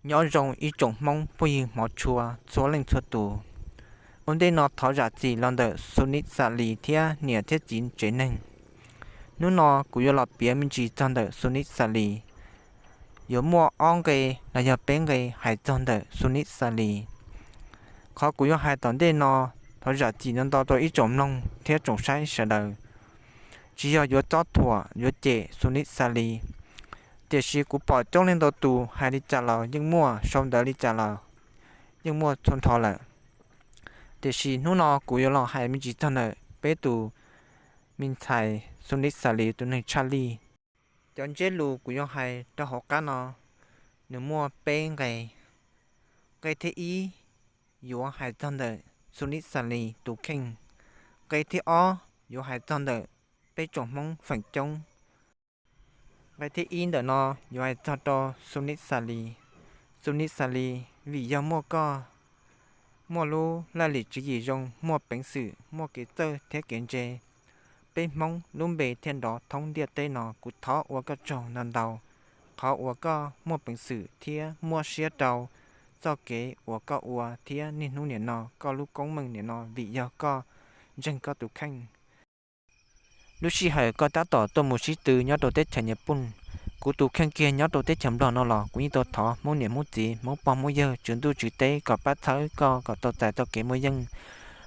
Nyob zoo ib tsoom Hmoob phooj ywg hmov tshua txhua leej txhua tus. Ua ntej no thov zam txim los ntawm Xu Nis Xas Lis thiab niam thiab txiv tsev neeg. Hnub no kuv yuav los piav me ntsis txog ntawm Xu Nis Xas Lis. Yuav muaj ob nqe los yog peb nqe hais txog ntawm Xu Nis Xas Lis. Qhov kuv yuav hais tom ntej no, thov zam txim ntau ntau rau ib tsoom mloog thiab tsoom saib sawv daws. Tsis yog yuav txob thuam yuav cem Xu Nis Xas Lis, tiam sis kuv pom coob leej ntau tus hais li cas los yeej muaj, sau ntawv li cas los yeej muaj txhua nrho lawm. Tiam sis hnub no kuv yuav los hais me ntsis txog ntawm peb tus me ntxhais Xu Nis Xas Lis tus neeg tshaj lij. Cov ntsiab lus kuv yuav hais rau hauv qab no, nws muaj peb nqe. Nqe thib ib yuav hais txog ntawm Xu Nis Xas Lis tus kheej. Nqe thib ob yuav hais txog ntawm peb tsoom Hmoob feem coob. Nqe thib ib ntawm no yuav hais txog rau Xu Nis Xas Lis. Xu Nis Xas Lis, vim yog muaj koj, muaj lub laj lim tswv yim zoo, muaj peev xwm, muaj kev txawj thiab kev ntse, peb Hmoob lub npe thiaj nrov thoob ntiaj teb no. Kuv thov ua koj tsaug ntau ntau qhov uas koj muaj peev xwm thiab muab siab rau txoj kev uas koj ua thiab niaj hnub nim no koj lub koob meej nim no vim yog koj ntseeg koj tus kheej. Lub sij hawm koj tab tom tuaj mus sib tw nyob rau teb chaws Nyij Pooj, kuv tus kheej kiag nyob rau teb chaws Nplog no los kuv yeej tau thov Hmoob niam Hmoob txiv, Hmoob pog Hmoob yawg, tswv ntuj tswv teb kom pab txhawb koj kom tau txais txoj kev muaj yeej,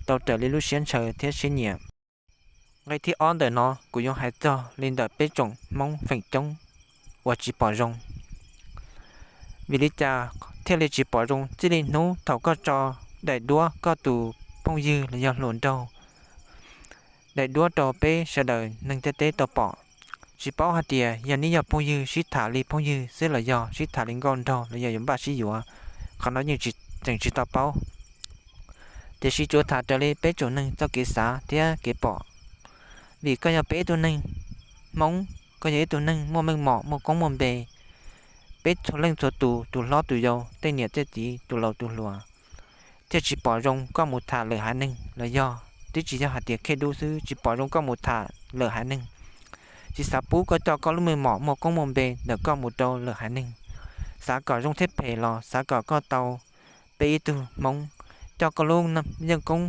tau raws li lub siab ntshaw thiab siab nyiam. Nqe thib ob ntawm no kuv yuav hais txog li ntawm peb tsoom Hmoob feem coob uas tsis pom zoo. Vim li cas thiaj li tsis pom zoo? Txij li hnub thaum koj tso daim duab koj tus phooj ywg los yog hluas nraug, daim duab rau peb sawv daws neeg ntiaj teb tau pom. Tsis paub hais tias yog neb yog phooj ywg sib tham li phooj ywg xwb los yog sib tham li nkauj nraug los yog yuav npaj sib yuav, qhov no yeej tseem tsis tau paub. Tiam sis tsuas tham raws li peb tsoom neeg txoj kev xav thiab kev pom. Vim koj yog peb ib tug neeg Hmoob, koj yog ib tug neeg muaj meej mom muaj koob muaj npe, peb txhua leej txhua tus, tus hlob tus yau, tej niam tej txiv, tus laus tus hluas, thiaj tsis pom zoo koj mus tham lwm haiv neeg los yog twb tsis yog hais tias khej dub xwb, tsis pom zoo koj mus tham lwm haiv neeg. Tsis xav pub koj coj koj lub meej mom muaj koob muaj npe ntawm koj mus rau lwm haiv neeg. Xav kom zoo thiab phem los xav kom koj tau peb ib tug Hmoob, coj koj lub yeej koob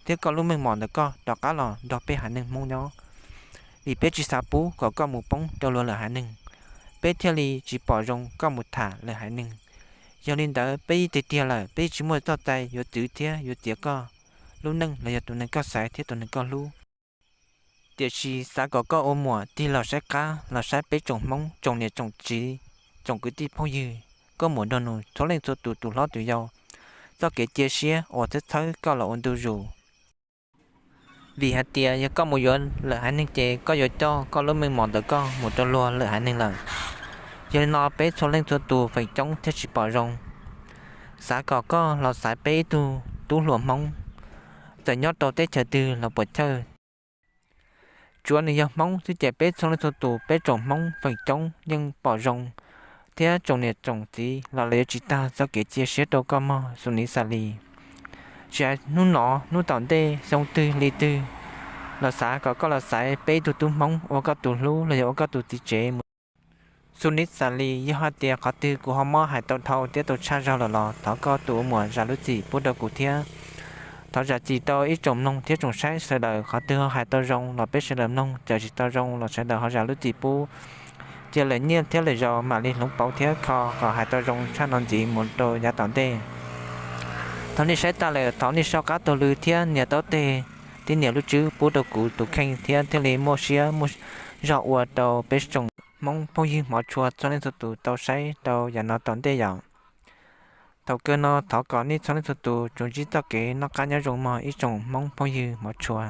thiab koj lub meej mom ntawm koj rov qab los nrog peb haiv neeg Hmoob nyob. Vim peb tsis xav pub kom koj mus poob rau luag lwm haiv neeg, peb thiaj li tsis pom zoo koj mus tham lwm haiv neeg. Yog li ntawd peb yeej tiag tiag lawm, peb yeej tsis muaj txoj cai yuav txwv thiab yuav txiav koj lub neej los yog tus neeg koj xaiv thiab tus neeg koj hlub. Tiam sis xav kom koj ua muam tig los saib qab los saib peb tsoom Hmoob, tsoom niam tsoom txiv, tsoom kwv tij phooj ywg, koj muam nraug nus, txhua leej txhua tus, tus hlob tus yau, txoj kev cia siab uas txhawb txhawb koj los ua ntu zus. Vim hais tias yog koj mus yuav lwm haiv neeg ces koj yuav coj koj lub meej mom ntawm koj mus rau luag lwm haiv neeg lawm. Yog li no peb txhua leej txhua tus feem coob thiaj tsis pom zoo. Xav kom koj los xaiv peb ib tug tub hluas Hmoob, txawm nyob rau teb chaws twg los puas chawj, tsuav nws yog Hmoob xwb ces peb txhua leej txhua tus, peb tsoom Hmoob feem coob yeej pom zoo, thiab tsoom niam tsoom txiv los lawv yuav tsis tag txoj kev cia siab rau koj mog Xu Nis Xas Lis. Tsis hais hnub no hnub tom ntej xyoo twg li twg los xav kom koj los xaiv peb ib tug tub Hmoob ua koj tus hlub los yog ua koj tus txiv tsev mus. Xu Nis Xas Lis, yog hais tias qhov twg kuv ho mob hais tau dhau thiab tau tshaj zog lawm los thov koj tus ua muam zam lub txim pub rau kuv thiab. Thov zam txim rau ib tsoom mloog thiab tsoom saib sawv daws, qhov twg ho hais tau zoo los peb sawv daws mloog, txawm tsis tau zoo los sawv daws ho zam lub txim pub. Cia lawm nyiaj thiab lawm zaus mam li hloov pauv thiab kho kom hais tau zoo tshaj no ntxiv mus rau yav tom ntej. Thaum nej saib tas lawm thov nej soj qab taug lw thiab nias taub teg thiab nias lub tswb pub rau kuv tus kheej thiab thiaj li muaj siab muaj zog ua rau peb tsoom Hmoob phooj ywg hmov tshua txhua leej txhua tus tau saib rau yav no tom ntej yom. Thaum kawg no thov kom nej txhua leej txhua tus tsuas ntsib txoj kev noj qab nyob zoo mog ib tsoom Hmoob phooj ywg hmov tshua.